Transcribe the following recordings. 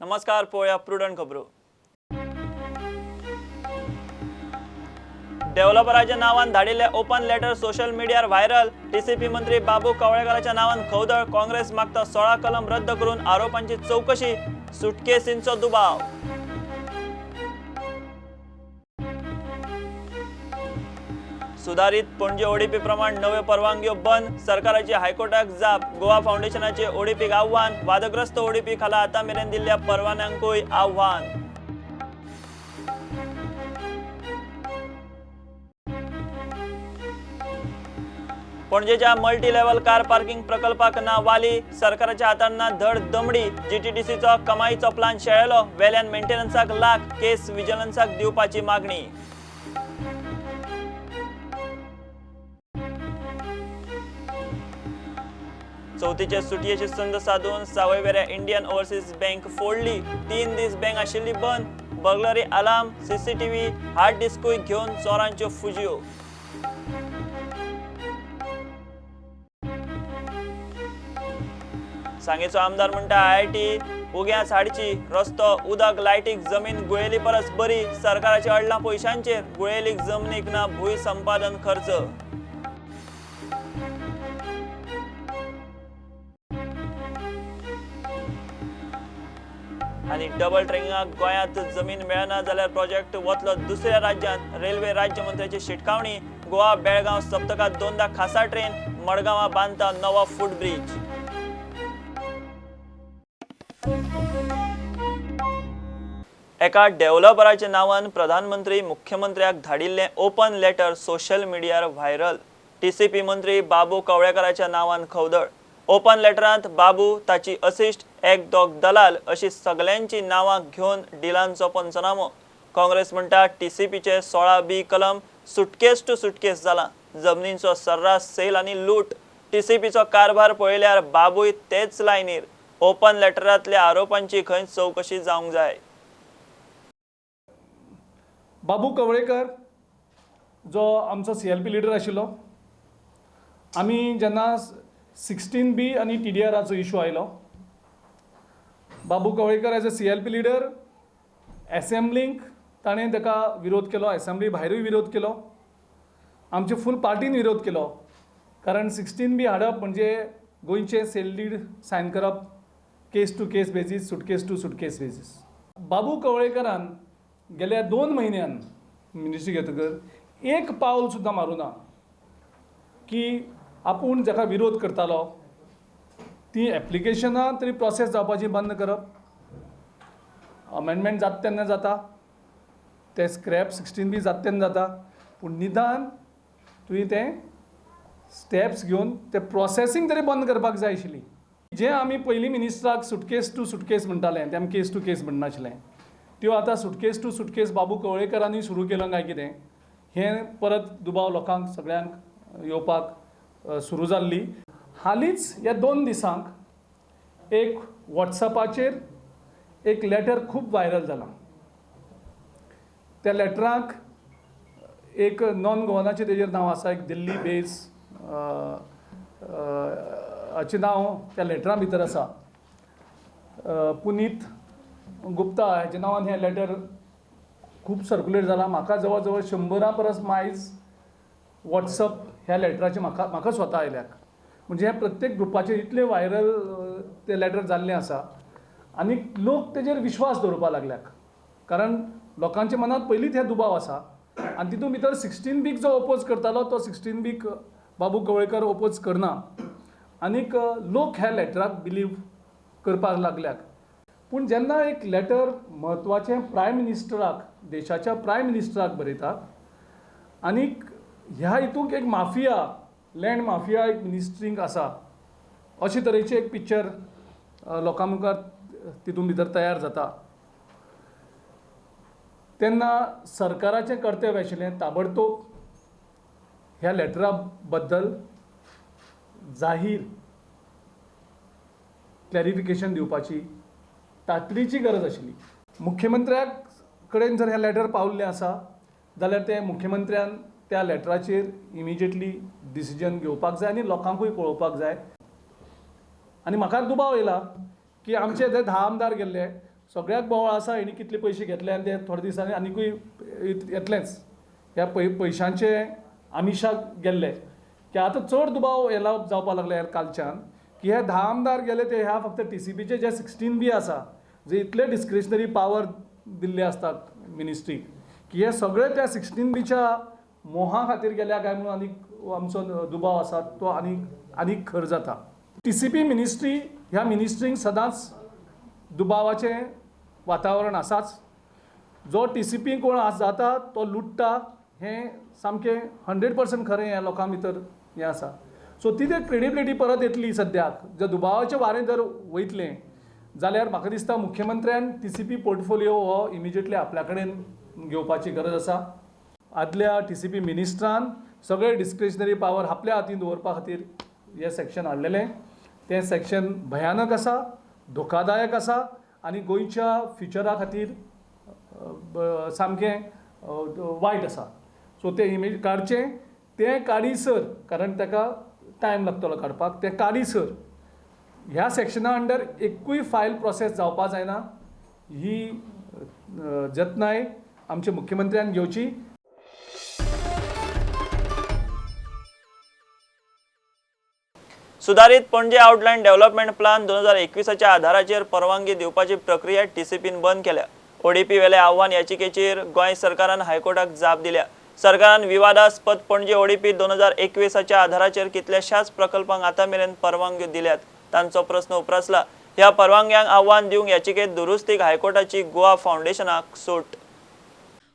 नमस्कार, पळोवया प्रुडंट खबरो. डेव्हलपराच्या नावान धाडिल्ले ओपन लेटर सोशल मिडियार व्हायरल. टीसीपी मंत्री बाबू कवळेकराच्या नावान खवदळ. काँग्रेस मागता 16 कलम रद्द करून आरोपांची चौकशी. सुटकेसींचो दुबाव. सुधारित पणजे ओडीपी प्रमाण नव्यो परवानग्यो बंद. सरकाराची हायकोर्टाक जाप. गोवा फावंडेशनाचे ओडीपीक आव्हान. वादग्रस्त ओडीपी खाला आतां मेरेन दिल्ल्या परवान्यांकूय आव्हान. पणजेच्या मल्टी लेव्हल कार पार्किंग प्रकल्पाक ना वाली. सरकाराच्या हातान ना धड दमडी. जीटीडीसीचो कमाईचो प्लान शेळेलो. वेल्यान मेंटेनन्साक लाख. केस विजिलन्साक दिवपाची मागणी. चवथीचे सुटयेची संद साधून सावयवेऱ्या इंडियन ओव्हरसीज बँक फोडली. 3 दीस बँक आशिल्ली बंद. बर्गलरी अलार्म, सीसीटीव्ही, हार्ड डिस्कूय घेवन चोरांच्यो फुजयो. सांगेचो आमदार म्हणटा आयआयटी उग्याच हाडची. रस्तो, उदक, लायटीक जमीन गुळेली परस बरी. सरकाराचे अडलां पयशांचेर. गुळेलीक जमनीक ना भूंय संपादन खर्च. आनी डबल ट्रेकिंगाक गोंयांत जमीन मेळना जाल्यार प्रोजेक्ट वतलो दुसऱ्या राज्यांत. रेल्वे राज्यमंत्र्याची शिटकावणी. गोवा बेळगांव सप्तकांत 2दा खासा ट्रेन. मडगांवां बांदता नवो फूट ब्रीज. एका डेव्हलपराच्या नांवान प्रधानमंत्री मुख्यमंत्र्याक धाडिल्लें ओपन लेटर सोशल मिडियार व्हायरल. टीसीपी मंत्री बाबू कवळेकराच्या नांवान खवदळ. ओपन लेटरांत बाबू, ताची असिस्ट, एक दोग दलाल अशी सगल्यांची नांवां घेवन डिलांचो पंचनामो. काँग्रेस म्हणटा टीसीपीचे 16B कलम सुटकेस टू सुटकेस जाला. जमनींचो सर्रास सेल आनी लूट. टीसीपीचो कारभार पळयल्यार बाबूय तेच लायनीर. ओपन लेटरांतल्या आरोपांची खंय चवकशी जावंक जाय. बाबू कवळेकर जो आमचो सीएलपी लिडर आशिल्लो, आमी जेन्ना 16B आनी टीडीआराचो इशू आयलो, Babu Kavlekar as a CLP leader एसेंब्लींक ताणें ताका विरोध केलो, एसेंब्ली भायरूय विरोध केलो, आमचे फूल पार्टीन विरोध केलो. कारण 16B हाडप म्हणजे गोंयचें सेल did Sion करप case to case basis, suitcase to suitcase basis. Babu कवळेकरान गेल्या 2 म्हयन्यान मिनिस्ट्री घेतकर एक पावल सुद्दां मारूं ना की आपूण जाका विरोध करतालो ती एप्लिकेशनां तरी प्रोसेस जावपाची बंद करप. अमेंडमेंट जाता तेन्ना जाता, ते स्क्रॅप 16B जाता तेन्ना जाता, पूण निदान तुवें तें स्टेप्स घेवन तें प्रोसेसींग तरी बंद करपाक जाय आशिल्ली. जें आमी पयलीं मिनिस्टराक सुटकेस टू सुटकेस म्हणटाले, तें आमी केस टू केस म्हणनाशिल्लें, त्यो आतां सुटकेस टू सुटकेस बाबू कवळेकरांनी सुरू केलां काय कितें हें परत दुबाव लोकांक सगळ्यांक येवपाक सुरू जाल्ली. हालींच ह्या 2 दिसांक एक वॉट्सएपाचेर एक लेटर खूब व्हायरल जालां. त्या लेटराक एक नॉन गोवनाचें तेजेर नांव आसा, एक दिल्ली बेज हाचें नांव त्या लेटरा भितर आसा. पुनीत गुप्ता हाच्या नांवान हें लेटर खूब सर्कुलेट जालां. म्हाका जवळ जवळ 100 परस मायज वॉट्सअप ह्या लेटराचे म्हाका म्हाका स्वता आयल्याक. म्हणजे हें प्रत्येक ग्रुपाचेर इतलें व्हायरल तें लेटर जाल्लें आसा आनी लोक तेजेर विश्वास दवरपाक लागल्यात. कारण लोकांच्या मनांत पयलींच हे दुबाव आसा आनी तितून भितर 16Bक जो ओपोज करतालो तो 16Bक बाबू कवळेकर ओपोज करना आनीक लोक ह्या लेटराक बिलीव करपाक लागल्यात. पूण जेन्ना एक लेटर म्हत्वाचें प्रायम मिनिस्टराक, देशाच्या प्रायम मिनिस्टराक बरयतात आनीक ह्या हितूंक एक माफिया, लँड माफिया एक मिनिस्ट्रींक आसा अशे तरेचें एक पिक्चर लोकां मुखार तितून भितर तयार जाता, तेन्ना सरकाराचें कर्तव्य आशिल्लें ताबडतोब ह्या लेटरा बद्दल जाहीर क्लॅरिफिकेशन दिवपाची तातडीची गरज आशिल्ली. मुख्यमंत्र्या कडेन जर हें लेटर पावल्लें आसा जाल्यार तें मुख्यमंत्र्यान त्या लेटराचेर इमिजिएटली डिसिजन घेवपाक जाय आनी लोकांकूय पळोवपाक जाय. आनी म्हाका दुबाव येयला की आमचे जे 10 आमदार गेल्ले सगळ्याक बोवाळ आसा हेणी कितले पयशे घेतले आनी ते थोड्या दिसांनी आनिकूय येतलेंच. ह्या पयशांचे आमिशाक गेल्ले की आतां चड दुबाव हे जावपाक लागले कालच्यान की हे 10 आमदार गेले ते ह्या फक्त टीसीपीचे जे 16B आसा, जे इतले डिस्क्रिशनरी पावर दिल्ले आसतात मिनिस्ट्रीक की हे सगळे त्या 16Bच्या मोहा खातीर गेल्या काय म्हणून आनीक आमचो दुबाव आसा तो आनीक आनीक खर जाता. टीसीपी मिनिस्ट्री ह्या मिनिस्ट्रींक सदांच दुबावाचें वातावरण आसाच. जो टीसीपी कोण आज जाता तो लुट्टा हें सामकें 100% खरें ह्या लोकां भितर हें आसा. सो ती ते क्रेडिबिलिटी परत येतली सद्याक जर दुबावाचें वारें जर वयतलें जाल्यार म्हाका दिसता मुख्यमंत्र्यान टीसीपी पोर्टफोलियो हो इमिजिएटली आपल्या कडेन घेवपाची गरज आसा. आदल्या टीसीपी मिनिस्ट्रान सगळे डिस्क्रिशनरी पावर आपल्या हातीन दवरपा खातीर हें सेक्शन हाडलेलें. तें सेक्शन भयानक आसा, धोकादायक आसा आनी गोंयच्या फ्युचरा खातीर सामकें वायट आसा. सो तें इमेज काडचें, तें काडीसर, कारण ताका टायम लागतलो काडपाक, तें काडीसर ह्या सेक्शना अंडर एकूय फायल प्रोसेस जावपा जायना ही जतनाय आमच्या मुख्यमंत्र्यान घेवची. सुदारीत पणजे आउटलायन डेव्हलपमेंट प्लान 2021च्या आधाराचेर परवानगी दिवपाची प्रक्रिया टीसीपीन बंद केल्या. ओडीपी वेले आव्हान याचिकेचेर गोंय सरकारान हायकोर्टाक जाप दिल्या. सरकारान विवादास्पद पणजे ओडीपी 2021च्या आधाराचेर कितल्याशाच प्रकल्पांक आतां मेरेन परवानग्यो दिल्यात तांचो प्रस्न उप्रासला. ह्या परवानग्यांक आव्हान दिवंक याचिकेत दुरुस्तीक हायकोर्टाची गोवा फावंडेशनाक सूट.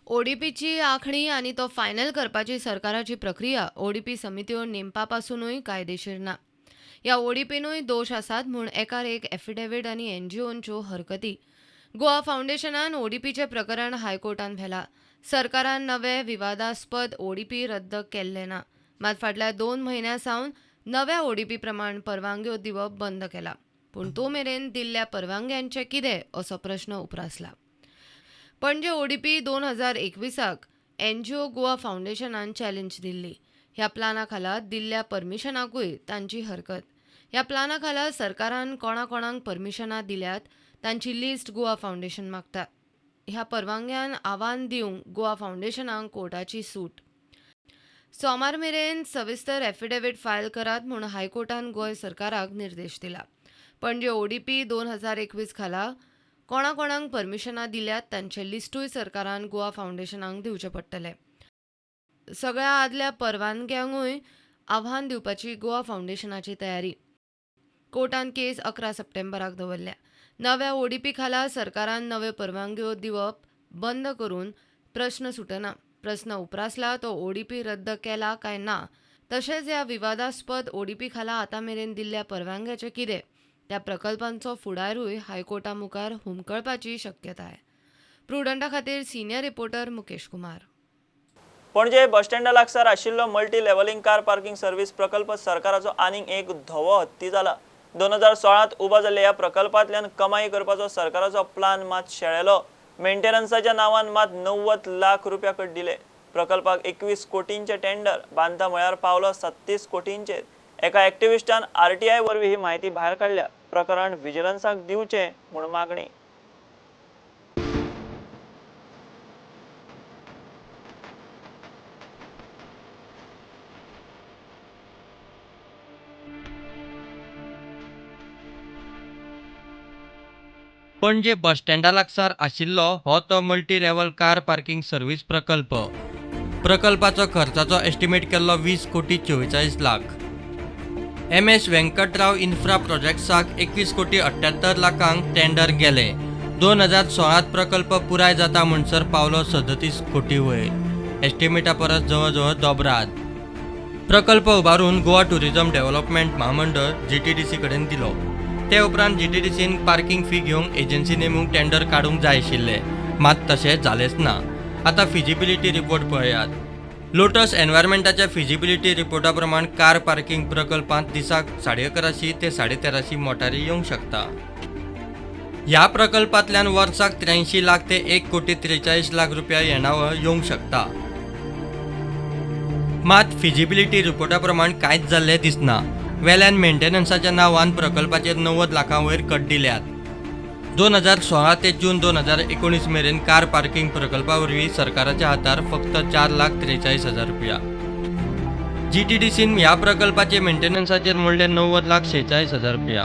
ओडीपीची आखणी आनी तो फायनल करपाची सरकाराची प्रक्रिया ओडीपी समित्यो नेमपापासूनय कायदेशीर ना. ह्या ओडीपीनूय दोश आसात म्हूण एकार एक एफिडेवीट आनी एनजीओंच्यो हरकती. गोवा फावंडेशनान ओडीपीचें प्रकरण हायकोर्टान व्हेलां. सरकारान नवे विवादास्पद ओडीपी रद्द केल्ले ना, मात फाटल्या 2 म्हयन्यां सावन नव्या ओडीपी प्रमाण परवानग्यो दिवप बंद केलां. पूण तो मेरेन दिल्ल्या परवानग्यांचें कितें असो प्रश्न उप्रासला. पणजे ओडीपी 2021 एनजीओ गोवा फावंडेशनान चॅलेंज दिल्ली. ह्या प्लाना खाला दिल्ल्या परमिशनाकूय तांची हरकत. ह्या प्लाना खाला सरकारान कोणाकोणाक परमिशनां दिल्यात तांची लिस्ट गोवा फावंडेशन मागता. ह्या परवानग्यान आव्हान दिवंक गोवा फावंडेशनाक कोर्टाची सूट. सोमार मेरेन सविस्तर एफिडेवीट फायल करात म्हूण हायकोर्टान गोंय सरकाराक निर्देश दिला. पणजे ओडीपी 2021 खाला कोणाकोणाक परमिशनां दिल्यात तांचें लिस्टूय सरकारान गोवा फावंडेशनाक दिवचें पडटलें. सगळ्या आदल्या परवानग्यांकूय आव्हान दिवपाची गोवा फावंडेशनाची तयारी. कोर्टान केस 11 सप्टेंबराक दवरल्या. नव्या ओडीपी खाला सरकारान नव्यो परवानग्यो दिवप बंद करून प्रश्न सुटना. प्रश्न उप्रासला तो ओडीपी रद्द केला काय ना, तशेंच ह्या विवादास्पद ओडीपी खाला आतां मेरेन दिल्ल्या परवानग्याचें कितें, त्या प्रकल्पांचो फुडारूय हायकोर्टा मुखार हुमकळपाची शक्यताय. प्रुडंटा खातीर सिनियर रिपोर्टर मुकेश कुमार. पणजे बस स्टँडा लागसार आशिल्लो multi levelling car parking service प्रकल्प सरकाराचो आनीक एक धवो हत्ती जाला. 2016 उबो जाल्ल्या ह्या प्रकल्पांतल्यान कमाई करपाचो सरकाराचो प्लान मात शेळेलो. मेंटेनन्साच्या नांवान मात 90 लाख रुपया कट दिले. प्रकल्पाक 21 कोटींचे टेंडर बांदता म्हळ्यार पावलो 37 कोटींचेर. एका एक्टिविस्टान आरटीआय वरवीं ही म्हायती भायर काडल्या. प्रकरण विजिलन्साक दिवचें म्हूण मागणी. पणजे बस स्टँडा लागसार आशिल्लो हो तो multi level car parking service प्रकल्प. प्रकल्पाचो खर्चाचो एस्टिमेट केल्लो 20 कोटी 44 लाख. एम.एस. वेंकटराव इन्फ्रा प्रोजेक्ट्साक 21 कोटी 78 लाखांक टेंडर गेले. 2016 प्रकल्प पुराय जाता म्हणसर पावलो 37 कोटी वयर. एस्टिमेटा परस जवळ जवळ दोबराद. प्रकल्प उबारून गोवा टुरिझम डेव्हलपमेंट म्हामंडळ जीटीडीसी कडेन दिलो. ते उपरांत जीटीडीसीन पार्किंग फी घेवंक एजन्सी नेमूंक टेंडर काडूंक जाय आशिल्लें, मात तशें जालेंच ना. आतां फिजिबिलिटी रिपोर्ट पळयात. लोटस एनवायरमेंटाच्या फिजिबिलिटी रिपोर्टा प्रमाण कार पार्किंग प्रकल्पांत दिसाक 1150 ते 1350 मोटारी येवंक शकता. ह्या प्रकल्पांतल्यान वर्साक 83 लाख ते 1 कोटी 43 लाख रुपया येणावळ येवंक शकता. मात फिजिबिलिटी रिपोर्टा प्रमाण कांयच जाल्लें दिसना. वेल्यान मेंटेनन्साच्या नांवान प्रकल्पाचेर 90 लाखां वयर कट दिल्यात. 2016 ते जून 2019 मेरेन कार पार्किंग प्रकल्पा वरवीं सरकाराच्या हातार फक्त 4,43,000 रुपया. जीटीडीसीन ह्या प्रकल्पाचे मेंटेनन्साचेर मोडले 90,46,000 रुपया.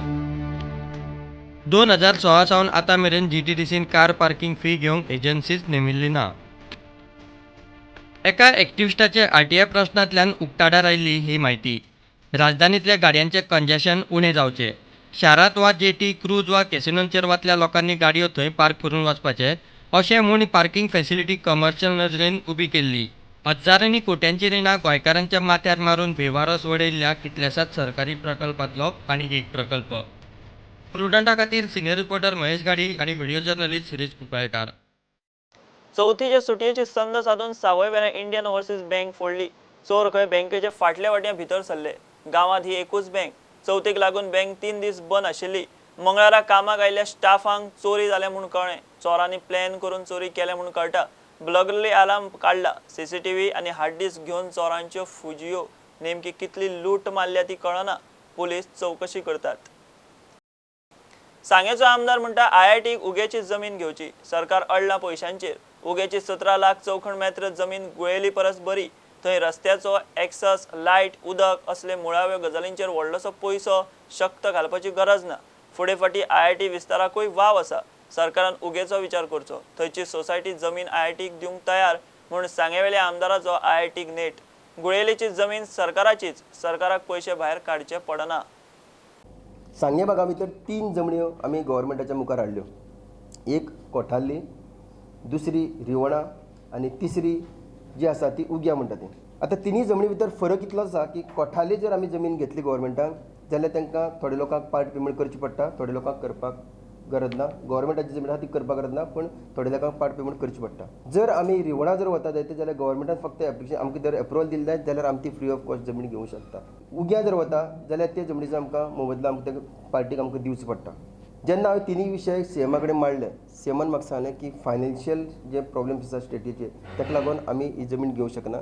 2016 सावन आतां मेरेन जीटीडीसीन कार पार्किंग फी घेवंक एजन्सीच नेमिल्ली ना. एका एक्टिविस्टाचे आरटीआय प्रश्नांतल्यान उक्ताडार आयिल्ली ही म्हायती. राजधानींतल्या गाडयांचें कंजेशन उणें जावचें, शारांत वा जेटी, क्रूज वा कॅसिनोंचेर वतल्या लोकांनी गाडयो थंय पार्क करून वचपाचें अशें म्हूण पार्किंग फॅसिलिटी कमर्शियल नदरेन उबी केल्ली. हजारांनी कोट्यांची रिणां गोंयकारांच्या माथ्यार मारून बेवारस वडयल्ल्या कितल्याशाच सरकारी प्रकल्पांतलो आनीक एक प्रकल्प. प्रुडंटा खातीर सिनियर रिपोर्टर महेश गाडी आनी व्हिडिओ जर्नलिस्ट शिरीष कुंकळयेंकार. चवथीचे सुटयेची संद सादून सावयवेऱ्या इंडियन ओव्हरसीज बँक फोडली. चोर खंय बँकेचे फाटल्या वाट्यां भितर सरले. गांवांत ही एकूच बँक. चवथीक लागून बँक 3 दीस बंद आशिल्ली. मंगळारा कामाक आयिल्ल्या स्टाफांक चोरी जाल्या म्हूण कळ्ळें. चोरांनी प्लॅन करून चोरी केल्या म्हूण कळटा. ब्लगरली आलार्म काडला. सीसीटीव्ही आनी हार्ड डिस्क घेवन चोरांच्यो फुजियो. नेमकी कितली लूट मारल्या ती कळना. पुलीस चवकशी करतात. सांगेचो आमदार म्हणटा आयआयटीक उगेची जमीन घेवची. सरकार अडला पयशांचेर. उगेची 17 लाख चौखण मेत्र जमीन गुळेली परस बरी. थंय रस्त्याचो एक्सस, लायट, उदक असले मुळाव्यो गजालींचेर व्हडलोसो पयसो शक्त घालपाची गरज ना. फुडें फाटीं आयआयटी विस्ताराकूय वाव आसा. सरकारान उगेचो विचार करचो. थंयची सोसायटी जमीन आयआयटीक दिवंक तयार म्हूण सांगेवेल्या आमदाराचो आयआयटीक नेट. गुळेलीची जमीन सरकाराचीच. सरकाराक पयशे भायर काडचे पडना. सांगे भागा भितर 3 जमण्यो आमी गव्हर्मेंटाच्या मुखार हाडल्यो. एक कोठारली, दुसरी रिवणा आनी तिसरी जी आसा ती उग्या म्हणटा ती. आतां तिनूय जमनी भितर फरक इतलो आसा की कोठारली जर आमी जमीन घेतली गव्हर्मेंटान जाल्यार तांकां थोडे लोकांक पार्ट पेमेंट करची पडटा, थोडे लोकांक करपाक गरज ना. गव्हर्मेंटाची जमीन आसा ती करपाक गरज ना, पूण थोडे लोकांक पार्ट पेमेंट करची पडटा. जर आमी रिवणा जर वता जायत जाल्यार गव्हर्मेंटान फक्त एप्लिकेशन आमकां जर एप्रुवल दिली जायत जाल्यार आमी ती फ्री ऑफ कॉस्ट जमीन घेवंक शकता. उग्या जर वता जाल्यार ते जमनीचो आमकां मोबदलो आमकां त्या पार्टीक आमकां दिवचो पडटा. जेन्ना हांवें तिनूय विशय सीएमा कडेन मांडले, सीएमान म्हाका सांगलें की फायनान्शियल जे प्रॉब्लम्स आसा स्टेटीचे ताका लागून आमी ही जमीन घेवंक शकना.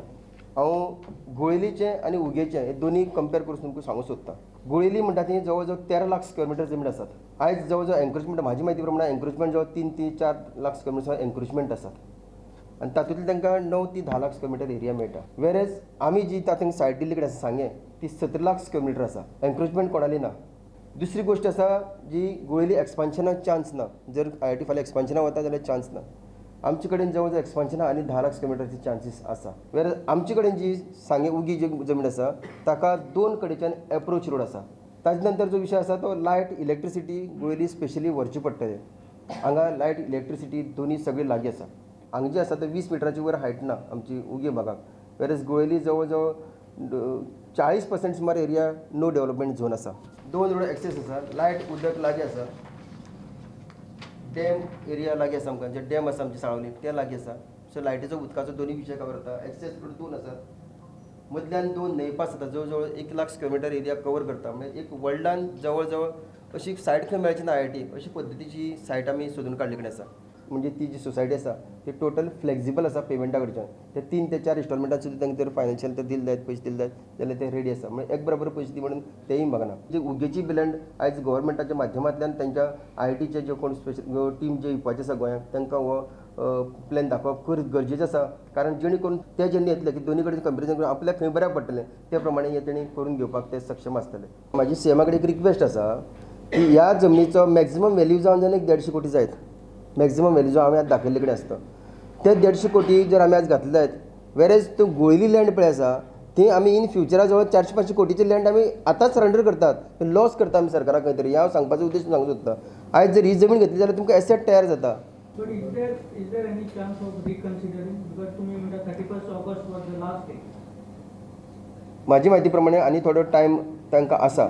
हांव गुळेलीचें आनी उगेचें हे दोनूय कंपेर करून तुमकां सांगूंक सोदतां. गुळेली म्हणटा ती जवळ जवळ 13 लाख स्क्वेअर मिटर जमीन आसात. आयज जवळ जवळ एन्क्रोचमेंट म्हाजी म्हायती प्रमाणे एन्क्रोचमेंट जवळ 3 ते 4 लाख स्क्वेअर मिटर एन्क्रोचमेंट आसात आनी तातूंतले तांकां 9 ते 10 लाख स्क्वेअर मिटर एरिया मेळटा. वेरेज आमी जी तातूंत सायड दिल्ली कडेन आसा सांगें ती 17 लाख स्क्वेअर मिटर आसा. एन्क्रोचमेंट कोणाली ना. दुसरी गोश्ट आसा जी गुळेली एक्सपान्शनाक चान्स ना. जर आयआयटी फाल्यां एक्सपान्शनाक वता जाल्यार चान्स ना. आमचे कडेन जवळ जवळ एक्सपान्शना आनी 10 लाख स्क्वेअर मिटरचे चान्सीस आसा. वेर आमचे कडेन जी सांगे उगी जी जमीन आसा ताका 2 कडेच्यान एप्रोच रोड आसा. ताजे नंतर जो विशय आसा तो लायट इलेक्ट्रिसिटी गुळेली स्पेशली व्हरची पडटले. हांगा लायट इलेक्ट्रिसिटी दोनूय सगळी लागीं आसा. हांगा जी आसा ते 20 मिटराची वयर हायट ना आमची उगी भागाक. वेरज गुळेली जवळ जवळ 40% सुमार एरिया नो डेवलपमेंट झोन आसा. 2 रोड एक्सेस आसा, लायट उदक लागीं आसा, डॅम एरिया लागीं आसा. आमकां जे डॅम आसा आमची साळोली ते लागीं आसा. सो लायटीचो उदकाचो दोनूय विशय कवर जाता. एक्सेस रोड 2 आसात, मदल्यान 2 न्हंय पास जाता. जवळ जवळ 1 lakh square metre area cover करता. म्हणजे एक वर्ल्डान जवळ जवळ अशी सायट खंय मेळची ना आयआयटी अशी पद्दतीची सायट आमी सोदून काडली कडेन आसा. म्हणजे ती जी सोसायटी आसा ती टोटल फ्लेक्सिबल आसा पेमेंटा कडच्यान. ते 3 ते 4 इन्स्टॉलमेंटान सुद्दां तांकां जर फायनान्शियल तर दिले जायत, पयशे दिले जायत जाल्यार ते रेडी आसा. म्हणजे एक बरोबर पयशे दी म्हणून तेय मागना. जे उगेची बिलँड आयज गव्हर्मेंटाच्या माध्यमांतल्यान तांच्या आयआयटीचे जे कोण स्पेशल टीम जे येवपाचे आसा गोंयांत तांकां हो प्लॅन दाखोवप खूब गरजेचें आसा. कारण जेणे करून ते जेन्ना येतले की दोनी कडेन कंपेरिजन करून आपल्याक खंय बऱ्याक पडटलें ते प्रमाणे हे तेणी करून घेवपाक ते सक्षम आसतले. म्हाजी सीएमा कडेन एक रिक्वेस्ट आसा की ह्या जमनीचो मॅक्झिमम व्हॅल्यू जावन जावन 150 कोटी जायत. मॅक्झिमम व्हॅल्यू जो आमी आज दाखयल्ले कडेन आसता ते 150 कोटी जर आमी आज घातले जायत, वेरेज तो गुळेली लँड पळय आसा ती आमी इन फ्युचरा जवळ 400-500 कोटीचे लँड आमी आतांच सरेंडर करतात, लॉस करता आमी सरकाराक खंय तरी. हांव सांगपाचो उद्देश सांगूंक सोदता, आयज जर ही जमीन घेतली जाल्यार तुमकां एसेट तयार जाता. But is there any chance of reconsidering? Because तुमी म्हणटा 31 August was the last day. म्हाजी म्हायती प्रमाणे आनी थोडो टायम तांकां आसा.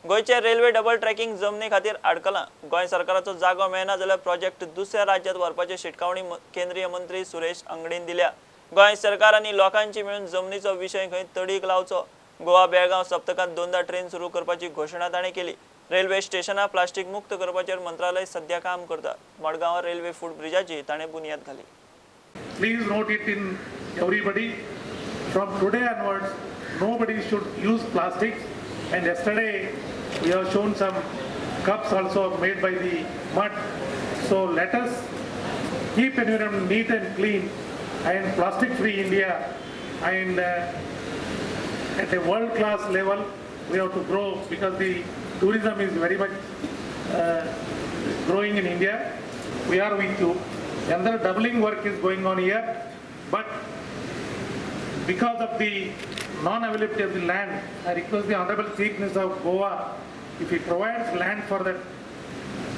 गोंयचे रेल्वे डबल ट्रॅकिंग जमनी खातीर आडकलां. गोंय सरकाराचो जागो मेळना जाल्यार प्रोजेक्ट दुसऱ्या राज्यांत व्हरपाची शिटकावणी केंद्रीय मंत्री सुरेश अंगडीन दिल्या. गोंय सरकार आनी लोकांची मेळून जमनीचो विशय खंय तडीक लावचो. गोवा बेळगांव सप्तकांत 2दा ट्रेन सुरू करपाची घोशणा ताणें केली. रेल्वे स्टेशनां प्लास्टीक मुक्त करपाचेर मंत्रालय सध्या काम करता. मडगांवां रेल्वे फूट ब्रिजाची ताणें बुन्याद घाली. Please note it in everybody from today onwards. Nobody should use plastics. And yesterday we have shown some cups also made by the mud. So let us keep environment neat and clean and plastic free India, and at a world class level we have to grow, because the tourism is very much growing in India. We are with you. Another doubling work is going on here, but because of the non-availability of the land, I request the Honorable Chief Minister of Goa, if he provides land for that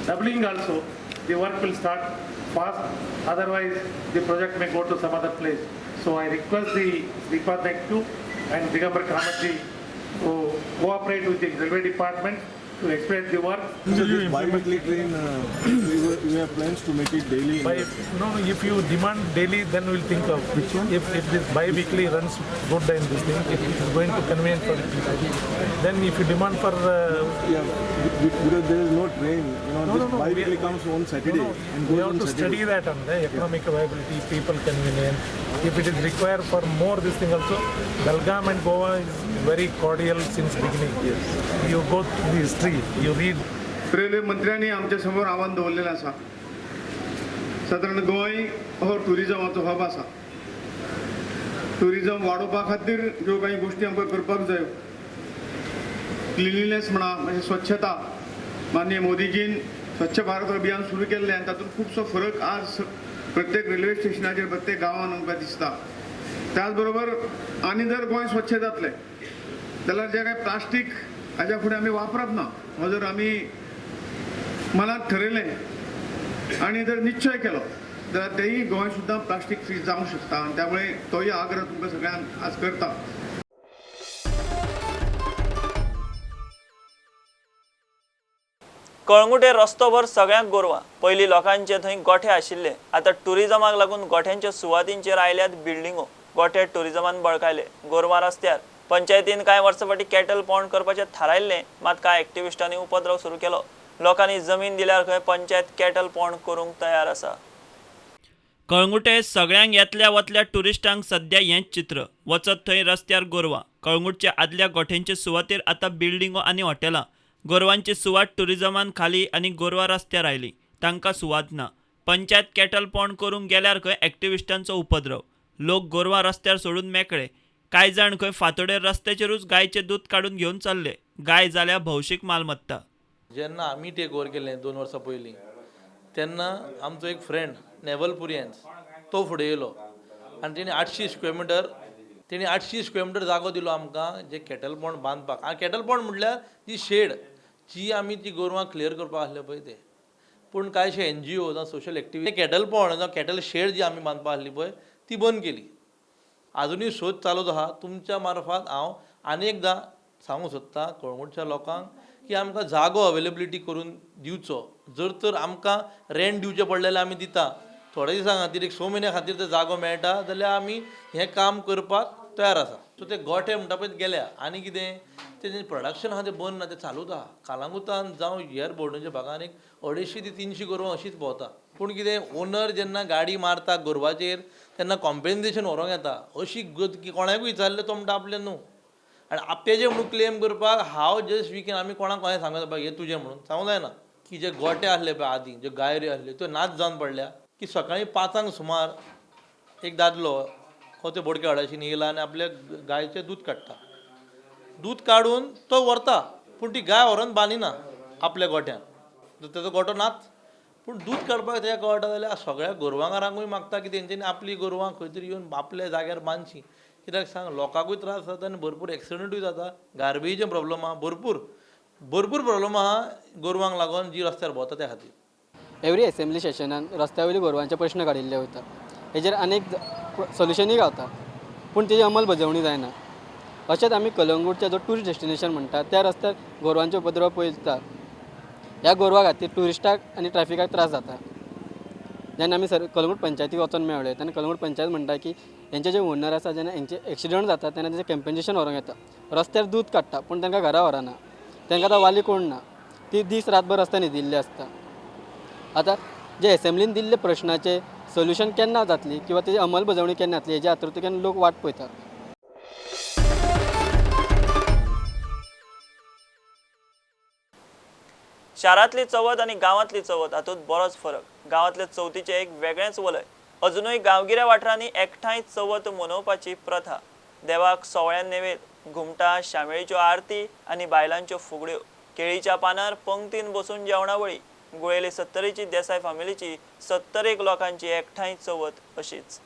doubling also, the work will start fast. Otherwise, the project may go to some other place. So I request the Shripad Naik and Digambar Kamatji to cooperate with the railway department to expedite the work. So this bi-weekly train, we have plans to make it daily? No, if you demand daily, then we'll think of which one? If this bi-weekly runs good in this thing, if it is going to convenient for the people, then if you demand for... yeah, because there is no train, you know, no, this bi-weekly comes on Saturday. No, and goes we have on to Saturday. Study that on the economic viability, people convenience. If it is required for more this thing also, Belgaum and Goa is very cordial since beginning. Yes. You go through the history, you read. Railway मंत्र्यांनी आमच्या समोर आव्हान दवरलेलें आसा. सादारण गोंय हो ट्युरिजमाचो hub आसा. Tourism वाडोवपा खातीर ज्यो कांय गोश्टी आमकां करपाक जायो, क्लिनलीनेस म्हणा, म्हणजे स्वच्छता, माननीय मोदीजीन स्वच्छ भारत अभियान सुरू केल्लें आनी तातूंत खुबसो फरक आज प्रत्येक रेल्वे स्टेशनाचेर प्रत्येक गांवान आमकां दिसता. त्याच बरोबर आनी जर गोंय स्वच्छ जातलें जाल्यार जें कांय प्लास्टीक हाज्या फुडें आमी वापरप ना हो जर आमी मनात ठरयलें आनी जर निश्चय केलो जाल्यार तेंय गोंय सुद्दां प्लास्टीक फ्री जावंक शकता आनी त्यामुळे तोय आग्रह तुमकां सगळ्यांक आज करता. कळंगुटे रस्तोभर सगळ्यांक गोरवां. पयलीं लोकांचे थंय गोठे आशिल्ले, आतां ट्युरिजमाक लागून गोठ्यांच्या सुवातींचेर आयल्यात बिल्डिंगो. गोठे ट्युरिजमान बळकायले, गोरवां रस्त्यार. पंचायतीन कांय वर्सां फाटीं कॅटल पॉन्ड करपाचें थारायल्लें, मात कांय एक्टिविस्टांनी उपद्रव सुरू केलो. लोकांनी जमीन दिल्यार खंय पंचायत कॅटल पॉन्ड करूंक तयार आसा. कळंगुटे सगळ्यांक येतल्या वतल्या ट्युरिस्टांक सद्या हेंच चित्र. वचत थंय रस्त्यार गोरवां. कळंगुटच्या आदल्या गोठ्यांचे सुवातेर आतां बिल्डिंगो आनी हॉटेलां. गोरवांची सुवात ट्युरिजमान खाली आनी गोरवां रस्त्यार आयली, तांकां सुवात ना. पंचायत कॅटल पॉन्ड करूंक गेल्यार खंय एक्टिविस्टांचो उपद्रव. लोक गोरवां रस्त्यार सोडून मेकळे. कांय जाण खंय फांतोडेर रस्त्याचेरूच गायचें दूद काडून घेवन चल्ले. गाय जाल्या भौशीक मालमत्ता. जेन्ना आमी टेक ओवर केलें 2 वर्सां पयलीं तेन्ना आमचो एक फ्रेंड नेवल पुरियन्स तो फुडें येयलो आनी तेणी 800 स्क्वेअर मिटर तेणी 800 स्क्वेअर मिटर जागो दिलो आमकां जे कॅटल पॉन्ड बांदपाक. आनी कॅटल पॉन्ड म्हटल्यार जी शेड जी आमी ती गोरवां क्लियर करपाक आसले पळय ते. पूण कांयशे एनजीओ जावं सोशल एक्टिविटी कॅटल पॉन्ड जावं कॅटल शेड जी आमी बांदपाक आसली पळय ती बंद केली. आजुनूय शोध चालूच आहा. तुमच्या मार्फत हांव आनी एकदां सांगूंक सोदतां कळंगूटच्या लोकांक की आमकां जागो अवेलेबिलिटी करून दिवचो. जर तर आमकां रेंट दिवचें पडलें जाल्यार आमी दिता. थोड्या दिसां खातीर एक 6 म्हयन्या खातीर जर जागो मेळटा जाल्यार आमी हें काम करपाक तयार आसा. सो ते गोठे म्हणटा पळय गेल्या आनी कितें तेजें प्रोडक्शन आहा तें बंद ना, तें चालूच आहा. कालांगुतान जावं हेर भोंवडेच्या भागान एक 250 ते 300 गोरवां अशींच भोंवता. पूण कितें ओनर जेन्ना गाडी मारता गोरवाचेर तेन्ना कॉम्पेन्सेशन व्हरोंक येता. अशी गत कोणाकूय विचारलें तो म्हणटा आपलें न्हू. आनी आपल्याचें म्हणून क्लेम करपाक हांव जस्ट we can आमी कोणाक कशें सांगता बाय हें तुजें म्हणून सांगूंक जायना. की जे गोठे आसले पळय आदीं ज्यो गायऱ्यो आसल्यो त्यो नाच जावन पडल्या. की सकाळीं 5 सुमार एक दादलो हो ते बोडके वाड्याशीन येयला आनी आपल्या गायचें दूद काडटा. दूद काडून तो व्हरता पूण ती गाय व्हरोन बांदिना आपल्या गोठ्यान, तेजो गोठो नाच. पूण दूद काडपाक तेका कळटा जाल्यार सगळ्या गोरवांकारांकूय मागता की तेंच्यांनी आपली गोरवां खंय तरी येवन आपल्या जाग्यार बांदची. कित्याक सांग लोकांकूय त्रास जाता आनी भरपूर एक्सिडंटूय जाता. गार्बेजीचे प्रॉब्लम आहा, भरपूर भरपूर प्रॉब्लम आहा गोरवांक लागून जी रस्त्यार भोंवता त्या खातीर. एवरी एसेंब्ली सेशनान रस्त्या वयले गोरवांचे प्रश्न काडिल्ले वयता. हेजेर अनेक सोल्युशनूय गावता पूण तेजी अंमलबजावणी जायना. अशेंच आमी कलंगूटचे जो ट्युरिस्ट डेस्टिनेशन म्हणटा त्या रस्त्यार गोरवांचे उपद्रव पळयता. ह्या गोरवां खातीर ट्युरिस्टाक आनी ट्रॅफिकाक त्रास जाता. जेन्ना आमी सर कलंगूट पंचायतीक वचोन मेळ्ळे तेन्ना कलंगूट पंचायत म्हणटा की हेंचे जे ओनर आसा जेन्ना हेंचे एक्सिडंट जाता तेन्ना तेजें कॉम्पेन्सेशन व्हरोंक येता. रस्त्यार दूद काडटा पूण तांकां घरा व्हरना, तांकां आतां वाली कोण ना, ती दीस रातभर रस्त्यार न्हिदिल्ली आसता. आतां जे एसेंब्लीन दिल्ले प्रश्नाचे सोल्युशन केन्ना जातली किंवा तेजी अंमलबजावणी केन्ना जातली हेज्या आतुरतेन लोक वाट पळयतात. शारांतली चवथ आनी गांवांतली चवथ हातूंत बरोच फरक. गांवांतले चवथीचें एक वेगळेंच वलय. अजुनूय गांवगिऱ्या वाठारांनी एकठांय चवथ मनोवपाची प्रथा. देवाक सोवळ्यान नेवेद, घुमटां, शामेळीच्यो आरती आनी बायलांच्यो फुगड्यो. केळीच्या पानार पंक्तीन बसून जेवणावळी. गुळेली सत्तरीची देसाय फामिलीची 70 लोकांची एकठांय चवथ अशीच.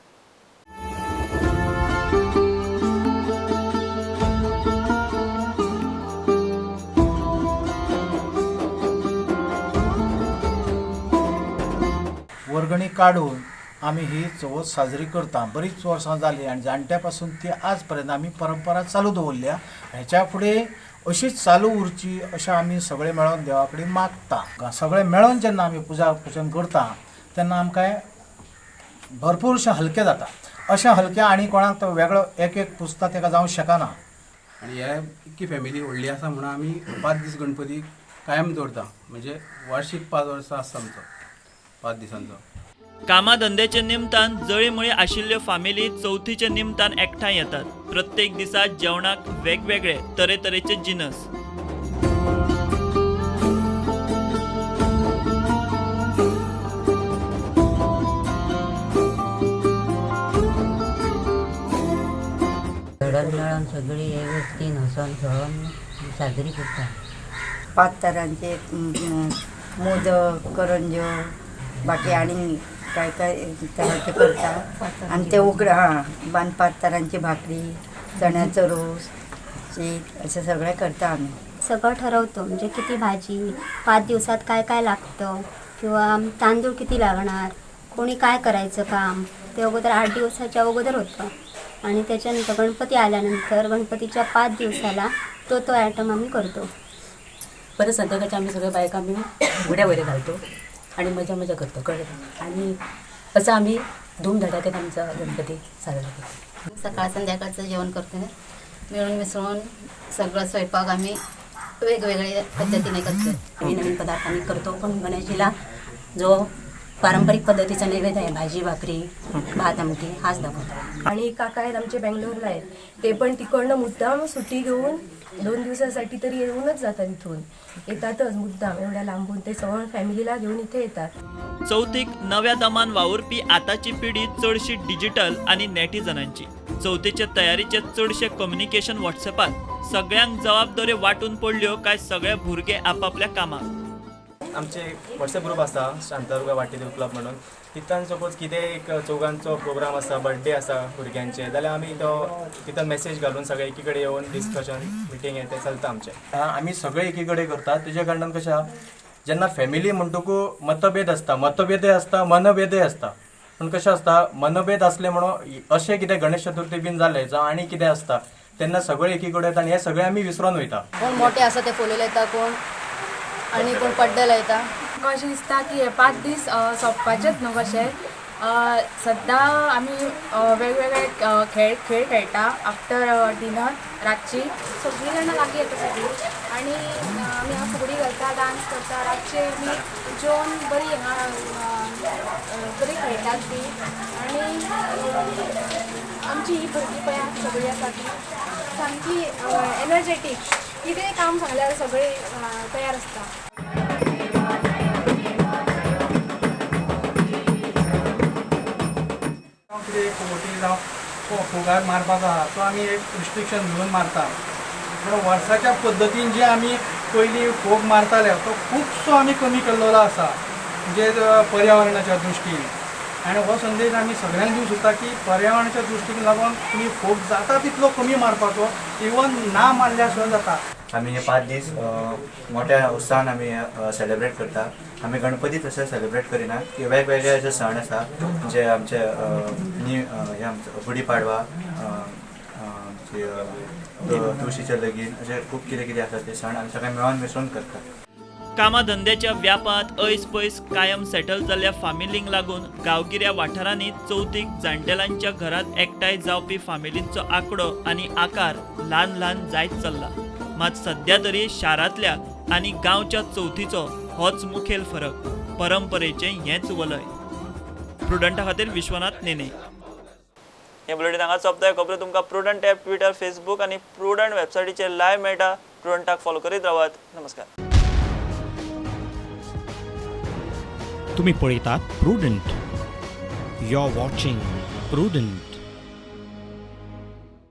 वर्गणी काडून आमी ही चवथ साजरी करता. बरीच वर्सां जाली आनी जाणट्या पासून ती आज पर्यंत आमी परंपरा चालू दवरल्या. हेच्या फुडें अशीच चालू उरची अशें आमी सगळे मेळोन देवा कडेन मागता. सगळे मेळोन जेन्ना आमी पुजा पुजन करता तेन्ना आमकां भरपूरशें हलकें जाता. अशें हलकें आनी कोणाक तो वेगळो एक एक पुजता तेका जावंक शकना. आनी हे इतकी फॅमिली व्हडली आसा म्हणून आमी 5 दीस गणपती कायम दवरता. म्हणजे वार्षीक 5 वर्सां आसता आमचो 5 दिसांचो. कामाधंद्याच्या निमतान जळीमळी आशिल्ल्यो फामिली चवथीच्या निमतान एकठांय येतात. प्रत्येक दिसा जेवणाक वेगवेगळे तरेतरेचे जिनस. घरान मेळोन सगळी वेवस्थीन हसोन खेळोन साजरी करता. 5 तरांचे मोदक, करंज्यो, बाकी आनी काय काय तरांचे करता. आनी ते उकडे हां आनी 5 तरांची भाकरी, चण्याचो रोस, शीत अशें सगळें करता आमी. सगळं ठरवतो, म्हणजे किती भाजी, 5 दिवसात काय काय लागतं किंवा तांदूळ किती लागणार, कोणी काय करायचं काम ते अगोदर 8 दिवसाच्या अगोदर होतं. आणि त्याच्यानंतर गणपती आल्यानंतर गणपतीच्या 5 दिवसाला तो तो आयटम आम्ही करतो. परत संध्याकाळच्या आम्ही सगळ्या बायका मिळून उड्या वगैरे घालतो आणि मजा मजा करतो कळलं. आणि असं आम्ही धूमधडाक्यात आमचा गणपती साजरा करतो. सकाळ संध्याकाळचं जेवण करतो, मिळून मिसळून सगळं स्वयंपाक आम्ही वेगवेगळ्या पद्धतीने करतो. नवीन नवीन पदार्थ आम्ही करतो, पण गणेशीला जो पारंपरिक पद्धतीचा नैवेद्य आहे भाजी भाकरी भात आमटी हाच दाखवतो. आणि काका आहेत आमचे बेंगलोरला आहेत, ते पण तिकडनं मुद्दाम सुट्टी घेऊन 2 दिवसासाठी तरी येऊनच जातात. इथून येतातच मुद्दाम एवढ्या लांबून, ते सगळं फॅमिलीला घेऊन इथे येतात. चवथीक नव्या दमान वावुरपी आताची पिढी चडशी डिजिटल आणि नेटिझनांची. चवथीचे तयारीचे चडशे कम्युनिकेशन व्हॉट्सएपात. सगळ्यांक जबाबदाऱ्यो वांटून पडल्यो काय सगळे भुरगे आपापल्या कामाक. आमचे व्हॉट्सएप ग्रुप आसा शांतादुर्गा वाटेदेव क्लब म्हणून, तितून सपोज कितें एक चौगांचो प्रोग्राम आसा, बर्थडे आसा भुरग्यांचे जाल्यार आमी तो तितून मॅसेज घालून सगळे एकी कडेन येवन डिस्कशन मिटींग हें तें चलता आमचें. आमी सगळे एकी कडेन करतात. तेज्या कारणान कशें आहा, जेन्ना फॅमिली म्हणटकू मतभेद आसता, मतभेदय आसता, मनभेदय आसता. पूण कशें आसता, मनभेद आसले म्हणून अशें कितें गणेश चतुर्थी बीन जालें जावं आनी कितें आसता तेन्ना सगळे एकी कडेन येता आनी हें सगळें आमी विसरोन वयता. कोण मोठे आसा ते फोले लायता, कोण आनी कोण पड्डे लायता. म्हाका अशें दिसता की हे 5 दीस सोंपपाचेच न्हू कशे. सद्दां आमी वेगवेगळे खेळ खेळ खेळटा आफ्टर डिनर रातची. सगळीं जाणां लागीं येता सगळीं आनी आमी हांगा फुगडी घालता, डांस करता. रातचे आमी जेवन बरी हांगा बरी खेळटात बी. आनी आमची ही भुरगीं पळय सगळीं आसा ती सामकी एनर्जेटीक, कितेंय काम सांगल्यार सगळीं तयार आसता. कितें फोटी जावं फोगार मारपाचो आहा तो आमी एक रिस्ट्रिक्शन घेवन मारता. पूण वर्साच्या पद्दतीन जे आमी पयलीं फोग मारताले तो खुबसो आमी कमी केल्लो आसा, म्हणजे पर्यावरणाच्या दृश्टीन. आनी हो संदेश आमी सगळ्यांक दिवंक सोदता की पर्यावरणाच्या दृश्टीन लागून तुमी फोग जाता तितलो कमी मारपाचो, इवन ना मारल्यार सुद्दां जाता. आमी हे 5 दीस मोठ्या उत्साहान आमी सेलिब्रेट करता. आमी गणपती तशें सेलिब्रेट करिना, वेगवेगळे अशे सण आसा जे आमचे हे आमचे गुढी पाडवा, तुळशीचें लगीन, अशें खूब कितें कितें आसा ते सण आमी सगळे मेळोन मिसळून करता. कामाधंद्याच्या व्यापात ऐस पयस कायम सेटल जाल्ल्या फामिलींक लागून गांवगिऱ्या वाठारांनी चवथीक जाणटेल्यांच्या घरांत एकठांय जावपी फामिलींचो आंकडो आनी आकार ल्हान ल्हान जायत चल्ला. मात सद्या तरी शारांतल्या आनी गांवच्या चवथीचो होच मुखेल फरक. परंपरेचें हेंच वलय. प्रुडंटा खातीर विश्वनाथ नेने. हे बुलेटीन हांगा सोंपता. खबरो तुमकां प्रुडंट ॲप, ट्विटर, फेसबूक आनी प्रुडंट वेबसायटीचेर लायव्ह मेळटा. प्रुडंटाक फॉलो करीत रावात. नमस्कार. तुम्ही पळयतात Prudent. You are watching Prudent.